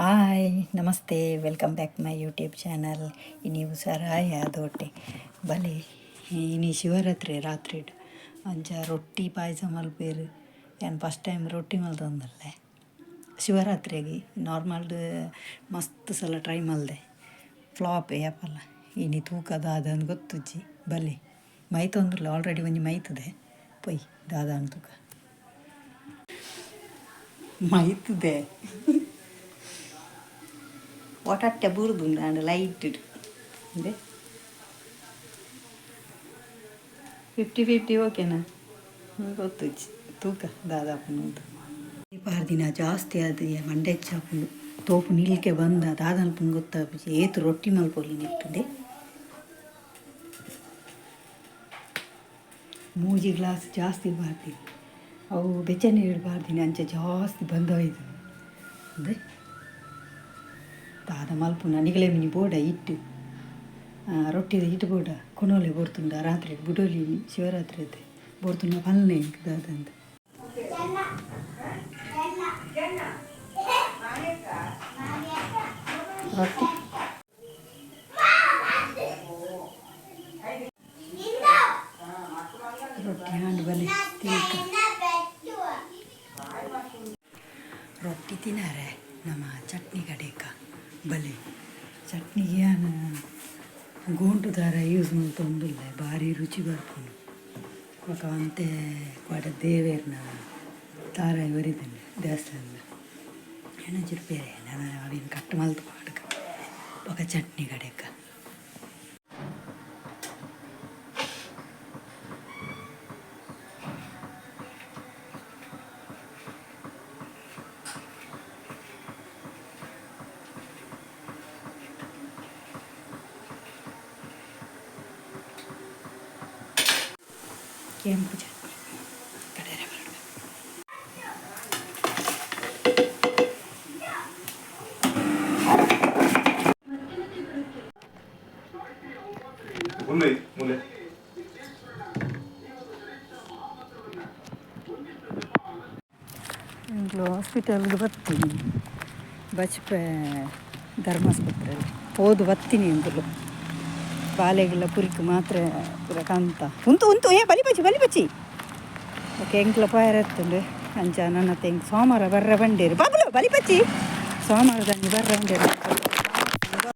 Hi, namaste, welcome back my YouTube channel. ಇನಿ ಹುಷಾರಾಯ ದೋಟೆ ಬಲೆ. ಇನಿ ಶಿವರಾತ್ರಿ ರಾತ್ರಿ ಅಂಚ ರೊಟ್ಟಿ ಪಾಯಸ ಮಲ್ಪೇರು. ಯಾನ್ ಫಸ್ಟ್ ಟೈಮ್ ರೊಟ್ಟಿ ಮಲ್ತೊಂದುಲ್ಲೆ ಶಿವರಾತ್ರಿಗೆ. ನಾರ್ಮಲ್ ಮಸ್ತ್ ಸಲ ಟ್ರೈ ಮಲ್ದೆ, ಫ್ಲಾಪ್ ಏಪಲ್ಲ. ಇನಿ ತೂಕ ದಾದ ಗೊತ್ತುಜ್ಜಿ. ಬಲೆ, ಮೈತೊಂದುಲ್ಲ. ಆಲ್ರೆಡಿ ಒಂಜಿ ಮೈತದೆ. ಪೊಯ್ ದಾದ ತೂಕ. ಮೈತದೆ. ಒಟಟ್ಟೆ ಬೂರ್ದುಂಡು ಆಂಡ ಲೈಟ್ ಇದೆ. 50-50 ಓಕೆನಾ ಗೊತ್ತುಜ್ಜಿ. ತೂಕ ದಾದಾಪುಂಡು. ದಿನ ಜಾಸ್ತಿ ಆದ್ ಮಂಡೆ ಹೆಚ್ಚಾಪುಂಡು. ತೋಪು ನಿಲ್ಕೆ ಬಂದ ದಾದನ್ಪುಂಡು ಗೊತ್ತಾಪುಜಿ. ಏತ್ ರೊಟ್ಟಿ ಮಲ್ಪೊಲಿ ನೆಟ್ಟುಂಡೆ? ಮೂಜಿ ಗ್ಲಾಸ್ ಜಾಸ್ತಿ ಬಾರ್ದಿನಿ. ಅವು ಬೆಚ್ಚ ನೀರು ಬಾರ್ದಿನಿ, ಅಂಚ ಜಾಸ್ತಿ ಬಂದೋಯ್ತು. ಅಂದೆ ದಾದ ಮಲ್ಪುನ? ನಿಗಲೆ ಮಿನಿ ಬೋಡ ಇಟ್ಟು, ರೊಟ್ಟಿದ ಹಿಟ್ಟು ಬೋಡ ಕೊನೊಲೆ ಬೋರ್ತುಂಡ. ರಾತ್ರಿ ಬುಡೋಲಿ, ಶಿವರಾತ್ರಿ ಅತ್ತೆ ಬೋರ್ತುಂಡ. ಪಲ್ಲೆ ಎಂಕ್ ದಾದಂತ. ರೊಟ್ಟಿ ರೊಟ್ಟಿ ಹಾಂಡ್. ಬಲೆ ತೀಕ ರೊಟ್ಟಿ ತಿನಾರೆ ನಮ್ಮ ಚಟ್ನಿ ಕಡೆಕ. ಬಲೆ, ಚಟ್ನಿಗೆ ಯಾನ್ ಗೋಂಟು ದಾರ ಯೂಸ್ ಮಲ್ತೊಂದುಲ್ಲೆ. ಬಾರಿ ರುಚಿ ಬರ್ಪುಂಡು. ಬೊಕ ಒಂತೆ ಕೋಡೆ ದೇವೆರ್ನ ತಾರಾಯಿ ಒರಿದ್ಂಡ್ ದೇವಸ್ಥಾನದ ಎಣ್ಣೆ ಬೇರೆ. ನಾನು ಅವಿನ ಕಟ್ ಮಲ್ತ್ ಪಾಡ್ಕ. ಬೊಕ ಚಟ್ನಿ ಕಡೆಕ. ಕೆಂಪು ಚಟ್ನಿ ಕಡೆರೆ ಬರಡು. ಮುಲ್ಲೆ ಮುಲ್ಲೆ. ಇಂಗ್ಲು ಹಾಸ್ಪಿಟಲ್ಗೆ ಬರ್ತೀನಿ. ಬಜ್ಪೆ ಧರ್ಮಾಸ್ಪತ್ರೆ ಪೋದು ಬತ್ತೀನಿ ಎಂಕುಲು. ಬಾಲೆಗೆಲ್ಲ ಪುರಿಕ್ ಮಾತ್ರೆ ಪೂರ ಕಂತ ಉಂತು ಉಂತು. ಏ ಬಲಿ ಬಚ್ಚಿ, ಬಲಿ ಬಚ್ಚಿ. ಓಕೆ, ಎಂಕ್ಲ ಪಾಯರ ಎತ್ತುಂಡು. ಅಂಚ ನನ್ನ ಎಂಕ್ ಸೋಮವಾರ ಬರ್ರ ಬಂಡೇರು. ಬಾಬುಲು, ಬಲಿ ಬಚ್ಚಿ. ಸೋಮವಾರದಾನಿ ಬರ್ರ ಬಂಡೇರು.